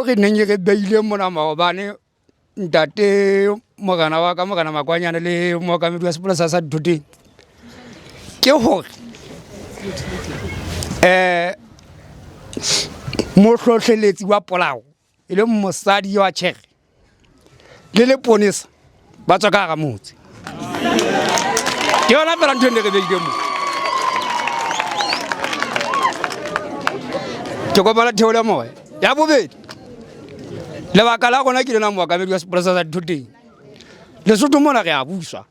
eo re neng re beile mona maobane ntate morena wa ka morena Makwanyane le mookamedi wa sepolesa sa Dithoteng ke hore mohlohleletsi wa polao e leng mosadi wa Tjhere le leponesa ba tswa ka hara motse. Ke yona fela ntho e ne re beile mo. Ke kopa la theole moya. Ya bobedi, lebaka la rona ke lena mookamedi wa sepolesa sa Dithoteng. Lesotho mona re a buswa.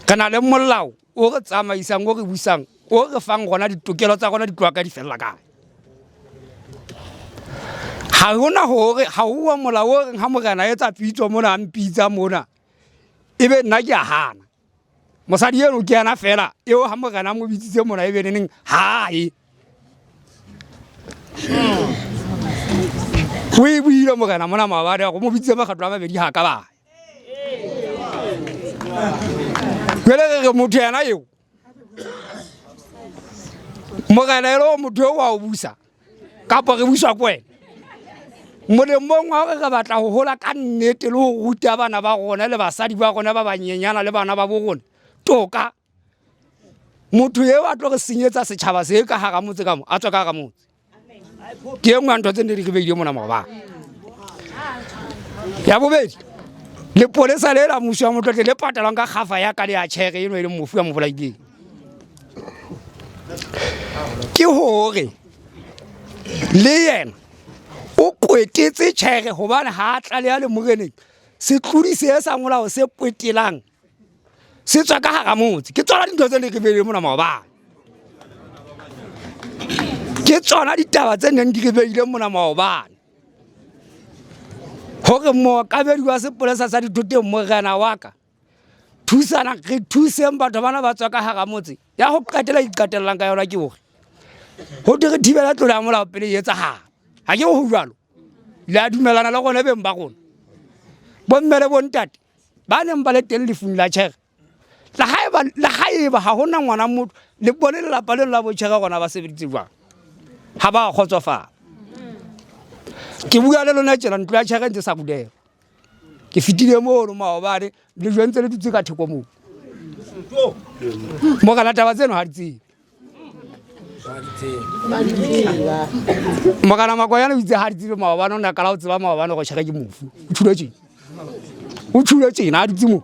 Re na le molao o re tsamaisang, o re busang, o re fang rona ditokelo tsa rona di tloha ka di fella kae. Ha hona hore ha ho wa molao o reng ha morena a etsa pitso mona a mpitsa mona ebe nna ke a hana. Mosadi eno ke yena fela eo ha morena a mo bitsitse mona ebe neneng ha ye. O e buile morena mona maobane go mo bitsitse makgetlo a mabedi ha ka ba. Jwale re re motho yena eo morena e le gore motho eo wa o busa kapa re buswa ke wena. Molemong wa hore re batla ho hola ka nnete le ho ruta bana ba rona le basadi ba rona ba banyenyana le bana ba bo rona toka. Motho eo a tlo re senyetsa setjhaba se ka hara motse ka mo a tswa ka hara motse. Ke e nngwe ya ntho tse ne di re beile mona maobane. Ya bobedi, lepolesa le la mmuso wa Motlotle le patalwang ka kgafa ya ka le ya tjhere eno e leng mofu ya mo bolaileng. Ke hore le yena o kwetetse tjhere hobane ha a tlaleha le moreneng setlodi se sa molao se kwetelang se tswa ka hara motse. Ke tsona dintho tse ne re beile mona maobane. Ke tsona ditaba tse neng di re beile mona maobane. Hore mookamedi wa sepolesa sa Dithoteng morena wa ka thusana re thuseng batho bana ba tswa ka hara motse. Ya ho qetela iqetellang ka yona ke hore ho thwe re thibela tlolo ya molao pele e etsahala. Ha ke ho jwalo. Le a dumellana le rona beng ba rona. Bomme le bontate ba neng ba le teng lefung la Tjhere. Le haeba ha hona ngwana motho le bone lelapa leno la bo Tjhere rona ba sebeditse jwang. Ha ba kgotsofala. Ke bua le lona tjena ntlo ya Tjhere ntse sa buleha. Ke fetile mono maobane le jwentse le dutse ka theko moo. Morena taba tseno ha di tsebe. Morena Makwanyane o itse ha di tsebe maobane o ne a kala ho tseba maobane hore Tjhere ke mofu. O tjhule tjena. O tjhule tjena a dutse moo.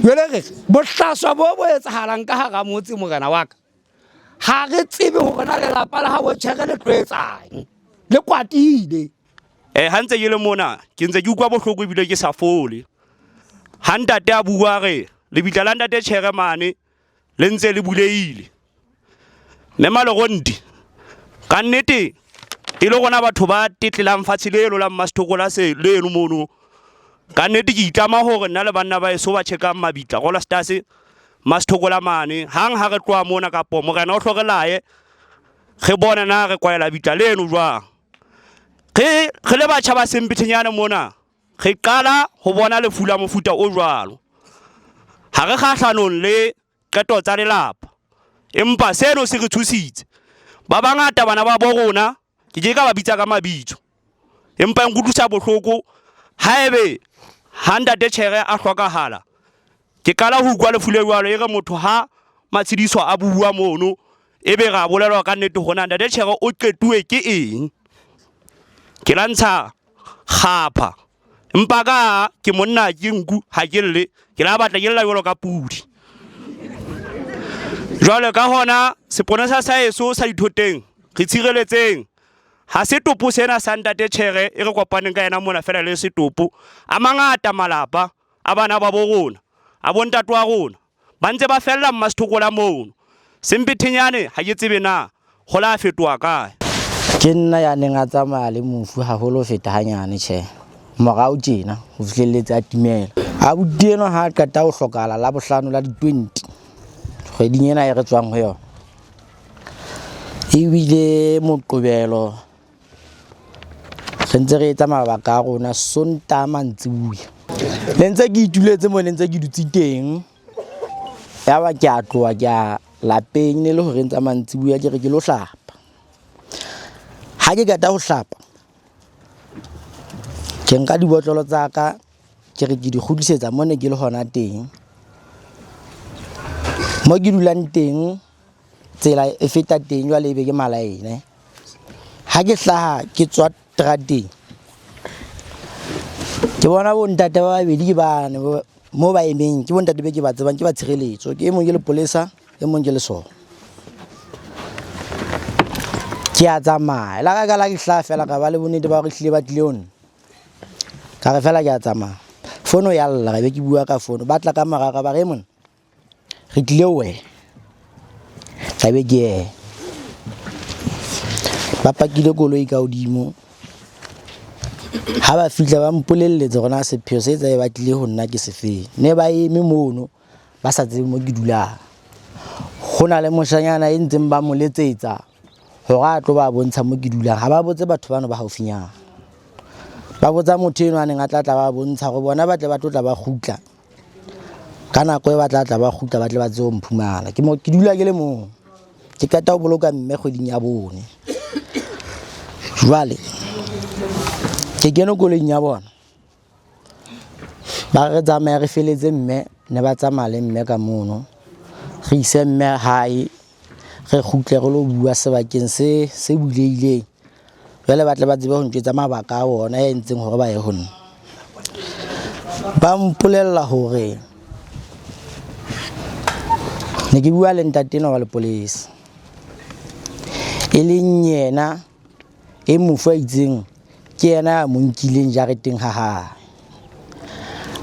Jwale re bohlaswa bo bo etsahalang ka hara motse morena wa ka. Ha re tsebe hore na lelapa la habo Tjhere le tlo etsang. Le kwatile. Ha ntse ke le mona ke ntse ke utlwa bohloko ebile ke sa fole. Ha ntate a bua re lebitla la ntate Tjhere mane le ntse le bulehile. Mme Maleronti ka nnete e le rona batho ba tetlelang fatshe leno la Mmasethoko se leno mono. Ka nnete ke itlama hore nna le banna ba eso ba tjhekang mabitla Roller Stars Mmasethoko mane hang ha re tloha mona kapo morena o hlo re laye re bone na re kwaela bitla leno jwang. Re re le batjha ba Sempethenyane mona re qala ho bona lefu la mofuta o jwalo. Ha re kgahlanong le qeto tsa lelapa, empa seno se re tshositse. Ba bangata bana ba bo rona ke ke ka ba bitsa ka mabitso, empa e nkutlwisa bohloko haebe ha ntate Tjhere a hlokahala ke qala ho utlwa lefu le jwalo e re motho ha Matshidiso a bua mono ebe ra bolelwa ka nnete hore na ntate Tjhere o qetuwe ke eng. Ke la ntsha kgapha empa ka ke monna ke nku ha ke lle ke la batla ke lla jwalo ka pudi. Jwale ka hona seponesa sa eso sa Dithoteng re tshireletseng ha setopo sena sa ntate Tjhere e re kopaneng ka yena mona fela le setopo a mangata malapa a bana ba bo rona a bontate wa rona ba ntse ba fella Mmasethoko mono. Sempethenyane ha ke tsebe na ho la fetoha kae. Ke nna ya neng a tsamaya le mofu haholo ho feta hanyane tjhe. Morao tjena ho fihlelletse a timela. Abuti enwa ha a qeta ho hlokahala la bohlano la di-20 kgweding ena e re tswang ho yona. Ebile Moqebelo re ntse re etsa mabaka a rona Sontaha mantsibuya. Ne ntse ke ituletse mo ne ntse ke dutse teng. Yaba ke a tloha ke a lapeng ne le horeng tsa mantsibuya ke re ke lo hlapa. Ha ke qeta ho hlapa, ke nka dibotlolo tsa ka ke re ke di kgutlisetsa mo ne ke le hona teng. Mo ke dulang teng tsela e feta teng jwale ebe ke malaene. Ha ke hlaha ke tswa terateng, ke bona bontate ba babedi ke bane mo ba emeng, ke bontate be ke ba tsebang, ke ba tshireletso. Ke e mong ke lepolesa, e mong ke lesole. Ke a tsamaya, la ka ka la ke hlaha fela ka ba le bonnete ba hore ehlile ba tlile ho nna. Ka re fela ke a tsamaya. Fono ya lla, ka be ke bua ka fono. Ba tla ka mora ka ba re monna, re tlile ho wena. Ka be ke ema. Ba pakile koloi ka hodimo. Ha ba fihla ba mpolelletse hore na sepheo se tse ba tlile ho nna ke sefeng. Ne ba eme mono ba sa tsebe mo ke dulang. Ho na le moshanyana e ntseng ba mo letsetsa hore a tlo ba bontsha mo ke dulang. Ha ba botse batho bano ba haufinyana. Ba botsa motho eno a neng a tla tla ba bontsha hore bona ba tle ba tlo tla ba kgutla. Ka nako e ba tla tla ba kgutla ba tle ba tsebe ho mphumana. Ke mo ke dula ke le mong. Ke qeta ho boloka mme kgweding ya bone. Jwale ke kene koloing ya bona. Ba re tsamaya re feletse mme ne ba tsamaya le mme ka mono. Re ise mme hae re kgutle re lo bua sebakeng se se bulehileng. Jwale ba tle ba tsebe ho ntjwetsa mabaka a bona a entseng hore ba ye ho nna. Ba mpolella hore ne ke bua le ntate enwa wa lepolesa, e leng yena e mofu a itseng ke yena ya mo nkileng jareteng ha hae.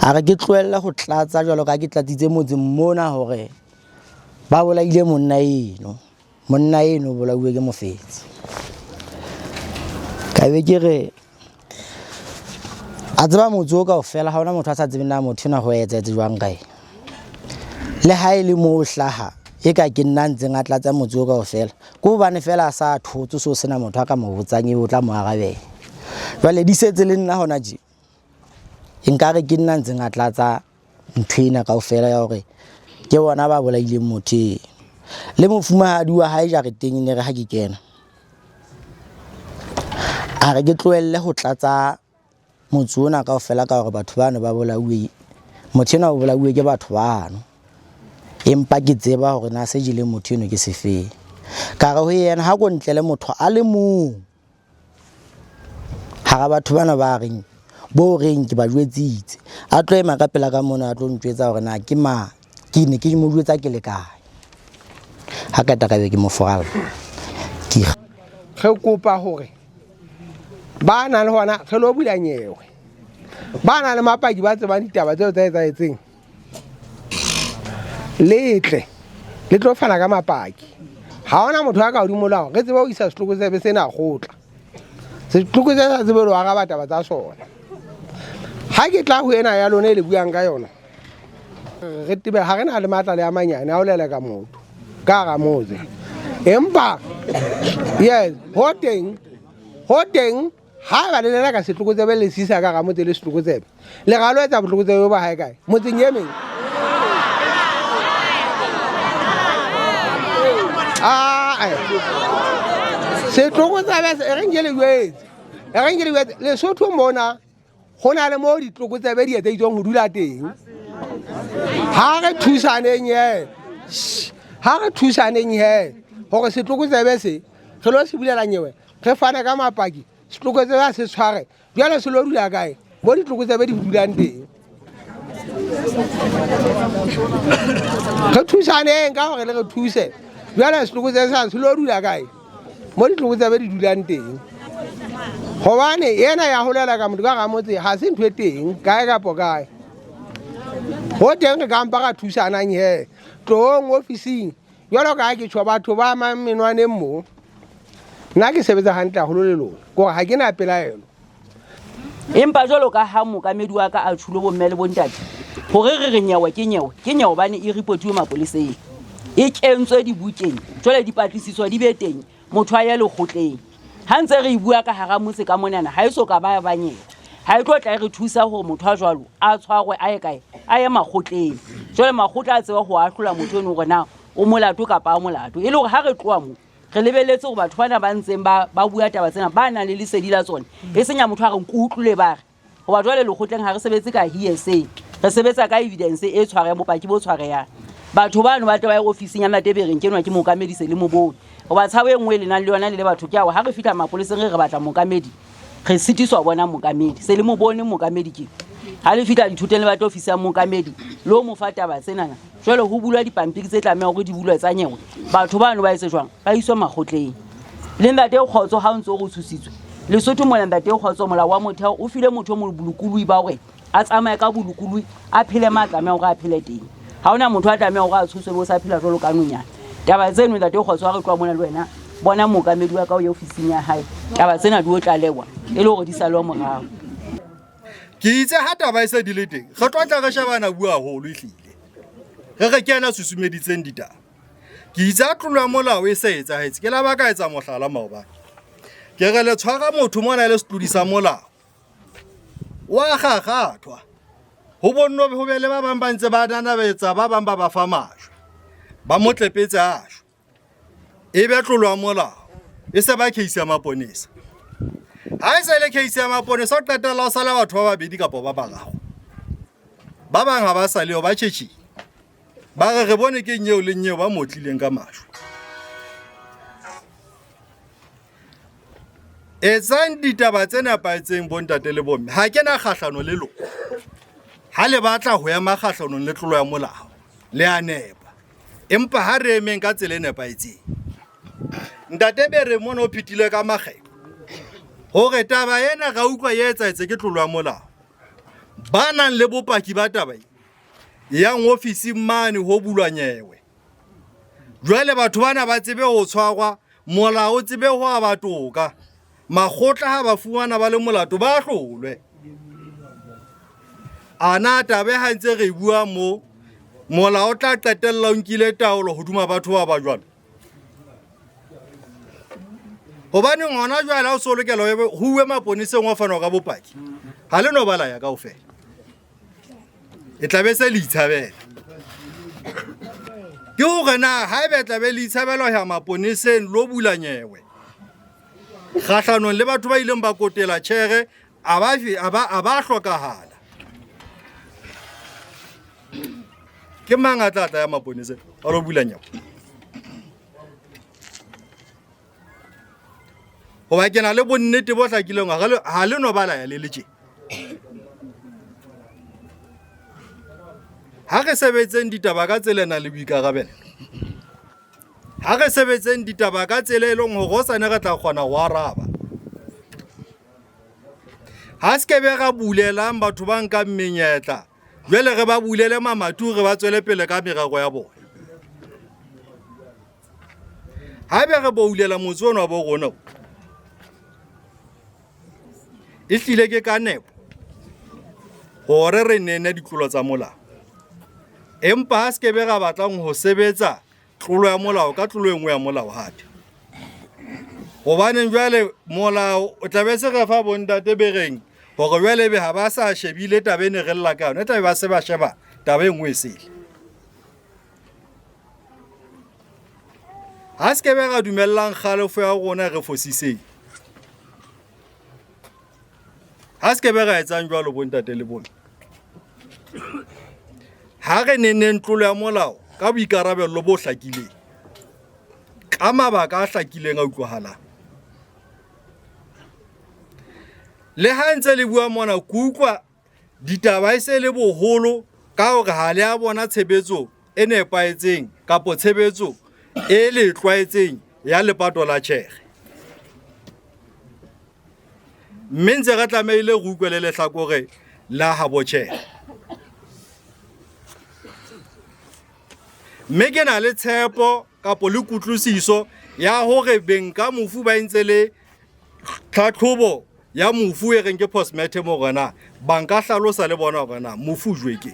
A re ke tlohelle ho tlatsa jwalo ka ha ke tlatsitse motseng mona hore ba bolaile monna eno. Monna eno o bolauwe ke mofetshe. Ka be ke re a tseba motse o kaofela ha hona motho a sa tsebeng na motho enwa ho etsahetse jwang ka ena. Le ha e le moo o hlaha e ka ke nna ntseng a tlatsa motse o kaofela, ke hobane fela a sa thotse so sena motho a ka mo botsang ebe o tla mo arabela. Jwale di setse le nna hona tje, nkare ke nna ntseng a tlatsa ntho ena kaofela ya hore ke bona ba bolaileng motho eno. Le mofumahadi wa hae jareteng e ne re ha ke kena, a re ke tlohelle ho tlatsa motse ona kaofela ka hore batho bano ba bolauwe, motho enwa o bolauwe ke batho bano. Empa ke tseba hore na se jeleng motho eno ke sefeng. Ka re ho yena ha ko ntle le motho a le mong hara batho bana ba reng bo reng ke ba jwetsitse, a tlo ema ka pela ka mona a tlo ntjwetsa hore na ke mang, ke ne ke mo jwetsa ke le kae. Ha qeta ka be ke mo furalla. Ke Re kopa hore ba nang le hona re lo bula nyewe, ba nang le mapaki ba tsebang ditaba tseo tse etsahetseng, le tle le tlo fana ka mapaki. Ha hona motho a ka hodimo molao re tsebe ho isa setlokotsebe sena kgotla. Setlokotsebe sa tsebe lo araba taba tsa sona. Ha ke tla ho ena ya lona e le buang ka yona, re tebe ha re na le matla le a manyane a ho leleka motho ka hara motse. Empa yes, ho teng, ho teng ha ba le leleka setlokotsebe le sisa ka hara motse le setlokotsebe, le ra lo etsa botlokotsebe ba hae kae motseng e meng? Ae, setlokotsebe e reng ke le jwetse, e reng ke le jwetse, Lesotho mona go na le mo ditlokotsebe di etseditsweng ho dula teng. Ha re thusaneng he, ha re thusaneng he hore setlokotsebe se re lo se bulela nyewe, re fane ka mapaki, setlokotsebe a se tshware. Jwale se lo dula kae? Mo ditlokotsebe di dulang teng. Re thusaneng ka hore le re thuse. Jwale setlokotsebe sa se lo dula kae? Mo ditlokotsebe di dulang teng. Hobane ena ya holela ka motho ka hara motse ha se ntho e teng kae kapo kae. Ho teng re ka mpa ra thusanang he. Tlohong ofising jwalo ka ha ke tjho batho ba mang menwaneng mo. Nna ke sebetsa hantle haholo le lona, ke hore ha ke na pelaelo. Empa jwalo ka ha mookamedi wa ka a tjhulo bomme le bontate hore re re nyewe ke nyewe, ke nyewe hobane e ripotiwe mapoleseng, e kentswe dibukeng, jwale dipatlisiso di be teng, motho a ye lekgotleng. Ha ntse re e bua ka hara motse ka monana, ha e so ka ba ba nyewe. Ha e tlo tla e re thusa hore motho a jwalo a tshwarwe a ye kae, a ye makgotleng. Jwale makgotla a tsebe ho ahlola motho eno hore na o molato kapa a molato. E le hore ha re tloha mo, Re lebeletse hore batho bana ba ntseng ba ba bua taba tsena ba nang le lesedi la tsona, e seng ya motho a reng ke utlwile ba re. Hoba jwale lekgotleng ha re sebetse ka hearsay, re sebetsa ka evidence e tshwarehang, bopaki bo tshwarehang. Batho bano ba tle ba ye ofising ya Ntate Bereng, ke enwa ke mookamedi se le mo bone. Hoba tshabo e nngwe e le nang le yona le le batho ke ya hore ha re fihla mapoleseng re re batla mookamedi, re sitiswa ho bona mookamedi. Se le mo bone mookamedi ke. Ha le fihla dithoteng le batle ofisi ya mookamedi, le o mo fa taba tsenana. Jwale ho bulwa dipampiri tse tlamehang hore di bulwe tsa nyewe. Batho bano ba etse jwang? Ba iswe makgotleng. Le Ntate Kgotso ha o ntse o re tshositswe. Lesotho mona Ntate Kgotso molao wa motheo o file motho o mo bolokolohi ba hore a tsamaye ka bolokolohi, a phele ma tlameha hore a phele teng. Ha hona motho a tlameha hore a tshoswe be o sa phela jwalo ka nonyana. Taba tseno Ntate Kgotso ha re tloha mona le wena, bona mookamedi wa ka o ye ofising ya hae. Taba tsena di o tlalewa e le hore di salwe morao. Ke itse ha taba e se di le teng, re tlo tla re shebana bua haholo ehlile. Re re ke yena a susumeditseng ditaba. Ke itse ha tlolo ya molao e se etsahetse, ke la ba ka etsa mohlala maobane. Ke re le tshwara motho mona e le setlodi sa molao. Wa kgakgathwa. Ho bonno ho be le ba bang ba ntse ba nanabetsa, ba bang ba ba fa majwe. Ba mo tlepetse a shwa. E be tlolo ya molao. E se ba case ya maponesa. Ha e se le case ya maponesa, o qetella o sala batho ba babedi kapa ba bararo. Ba bang ha ba sa leyo, ba tjhetjhile. Ba re re bone ke nyeo le nyeo ba mo otlileng ka majwe. Etsang ditaba tse nepahetseng bontate le bomme. Ha ke na kgahlano le lona. Ha le batla ho ema kgahlanong le tlolo ya molao, le a nepa. Empa ha re emeng ka tsela e nepahetseng. Ntate Bere mona o phethile ka makgetlo hore taba ena ra utlwa e etsahetse ke tlolo ya molao. Ba nang le bopaki ba taba e yang ofising mane ho bulwa nyewe. Jwale batho bana ba tsebe ho tshwarwa, molao o tsebe ho aba toka. Makgotla ha ba fumana ba le molato ba hlolwe. Ana taba e ha ntse re bua mo, molao o tla qetella o nkile taolo hodima batho ba ba jwalo. Hobaneng hona jwale ha o so lokela ho uwe maponeseng wa fanwa ka bopaki, ha le no ba la ya kaofela. E tla be se le itshabela. Ke hore na haeba e tla be le itshabela ho ya maponeseng lo bula nyewe kgahlanong le batho ba ileng ba kotela tjhere, a ba a ba a ba hlokahala. Ke mang a tla tla ya maponeseng a lo bula nyewe? Hoba ke na le bonnete bo hlakileng hore ha le no ba la ya le le tje. Ha re sebetseng ditaba ka tsela e nang le boikarabelo. Ha re sebetseng ditaba ka tsela e leng hore hosane re tla kgona ho araba. Ha se ke be ra bulelang batho ba nkang menyetla, jwale re ba bulele mamati hore ba tswele pele ka merero ya bona. Haebe re boulela motse ona wa bo rona, e hlile ke ka nepo hore re nene ditlolo tsa molao. Empa ha se ke be ra batlang ho sebetsa tlolo ya molao ka tlolo e nngwe ya molao hape. Hobaneng jwale molao o tla be se re fa bontate bereng hore jwale ebe ha ba sa shebile taba e ne re lla ka yona, e tla be ba se ba sheba taba e nngwe e sele. Ha se ke be ra dumellang kgalefo ya rona re fosiseng. Ha se ke be ra etsang jwalo bontate le bomme. Ha re neneng tlolo ya molao ka boikarabello bo hlakileng, ka mabaka a hlakileng a utlwahalang. Le ha ntse le bua mona, ke utlwa Ditaba e se le boholo ka hore ha le a bona tshebetso e nepahetseng kapo tshebetso e le tlwaetseng ya lepato la tjhere. Mme ntse re tlamehile re utlwe le lehlakore la habo tjhere. Mme ke na le tshepo kapo le kutlwisiso ya hore beng ka mofu ba entse le tlhatlhobo ya mofu e reng ke postmortem hore na ba nka hlalosa le bona hore na mofu o jwe ke.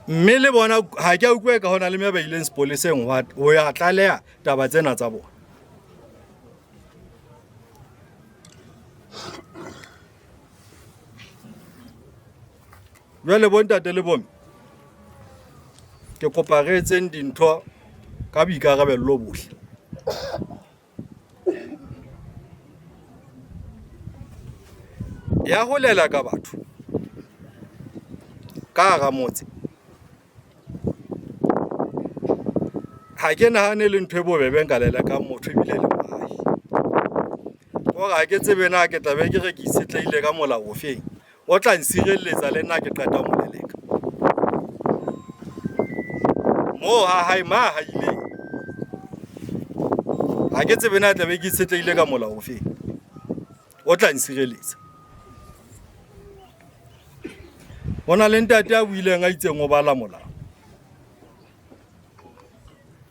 Mme le bona ha ke a utlwe ka hona le me ba ileng sepoleseng ho ya tlaleha taba tsena tsa bona. Jwale bontate le bomme, Ke kopa re etseng dintho ka boikarabello bohle. Ya ho leleka batho ka hara motse ha ke nahane le ntho e bobebe nka lelekang motho ebile le moahi. Hore ha ke tsebe na ke tla be ke re ke itshetlehile ka molao ofeng o tla nsireletsa le nna ke qeta ho mo leleka. Moo ha hae ma haileng ha ke tsebe na tla be ke itshetlehile ka molao ofeng o tla nsireletsa. Ho na le ntate a buileng a itseng o bala molao.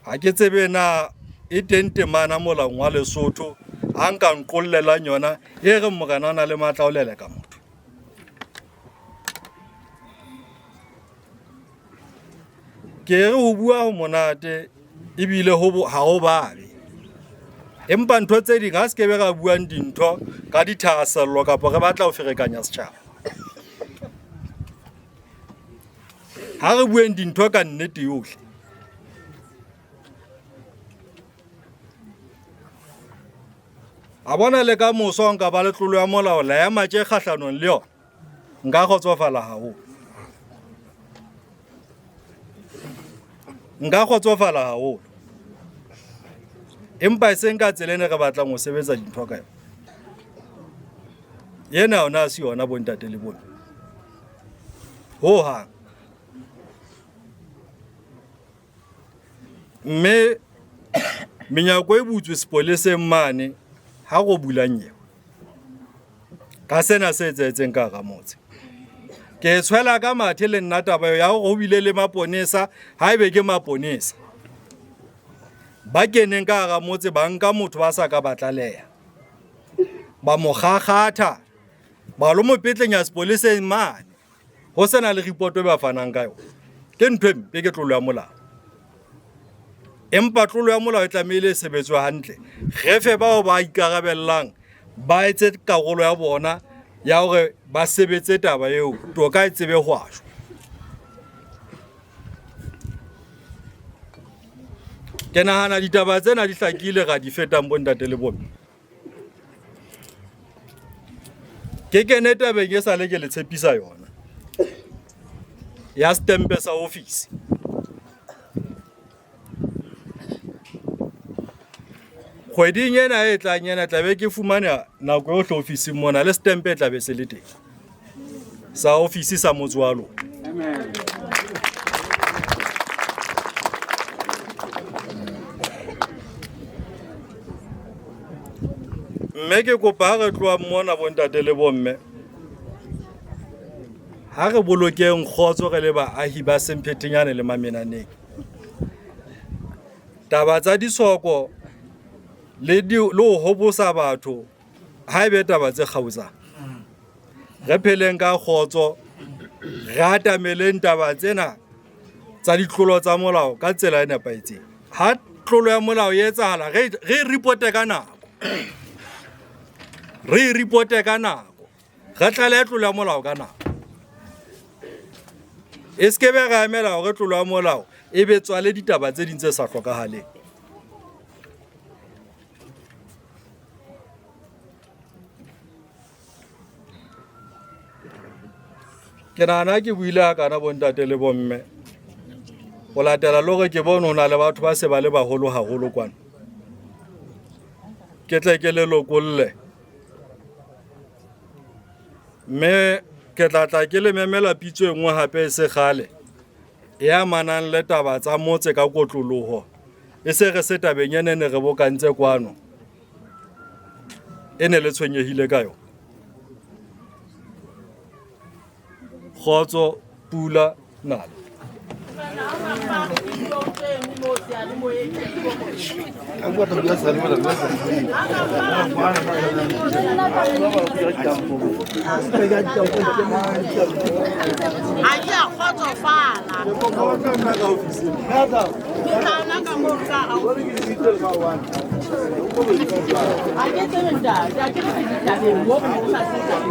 Ha ke tsebe na e teng temana molaong wa Lesotho a nka nqollelang yona e reng morena o na le matla a ho leleka motho. Ke re ho bua ho monate ebile ha ho babe. Empa ntho tse ding ha se ke be ra buang dintho ka dithahasello kapa re batla ho ferekanya setjhaba. Ha re bueng dintho ka nnete yohle. A bona le ka moso nka ba le tlolo ya molao la ema tje kgahlanong le yona, nka kgotsofala haholo. Nka kgotsofala haholo. Empa e seng ka tsela ene re batlang ho sebetsa dintho ka yona. Ena yona ha se yona bontate le bomme. Ho hang. Mme menyako e butswe sepoleseng mane ha ro bula nyewe. Ka sena se etsahetseng ka hara motse. Ke tshwela ka mathe le nna taba ya hore ho bile le maponesa, haebe ke maponesa. Ba keneng ka hara motse ba nka motho ba sa ka ba tlaleha. Ba mo kgakgatha, ba lo mo petlenya sepoleseng mane. Ho sena le report e ba fanang ka yona. Ke ntho e mpe, ke tlolo ya molao. Empa tlolo ya molao e tlamehile e sebetswe hantle. Re fe bao ba ikarabellang ba etse karolo ya bona ya hore ba sebetse taba eo, toka e tsebe ho ashwa. Ke nahana ditaba tsena di hlakile ra di fetang bontate le bomme. Ke kene tabeng e sale ke le tshepisa yona ya stempe sa office. Kgweding ena e tlang ena tla be ke fumana nako yohle ofising mona le stempe e tla be se le teng sa ofisi sa motse wa lona. Mme ke kopa ha re tloha mona bontate le bomme, ha re bolokeng kgotso re le baahi ba Semphetenyane le Mamenaneng. Taba tsa disoko le ho hobosa batho ha ebe taba tse kgaotsang. Re pheleng ka kgotso, re atameleng taba tsena tsa ditlolo tsa molao ka tsela e nepahetseng. Ha tlolo ya molao e etsahala, re e reporte ka nako. Re e reporte ka nako. Re tlalehe tlolo ya molao ka nako. E se ke be ra emela hore tlolo ya molao e be tswale ditaba tse ding tse sa hlokahaleng. Ke nahana ke buile hakana bontate le bomme. Ho latela le hore ke bone ho na le batho ba se ba le baholo haholo kwano. Ke tle ke le lokolle. Mme ke tla tla ke le memela pitso e nngwe hape e se kgale e amanang le taba tsa motse ka kotloloho. E se re se tabeng ene ne re bokantse kwano. E ne le tshwenyehile ka yona. Kgotso, pula, nala. Ha di a kgotsofala. Ke tla nna ka moo ka ha ke tsebe ntate, ha ke re ke ditabeng moo ho sa se tabeng.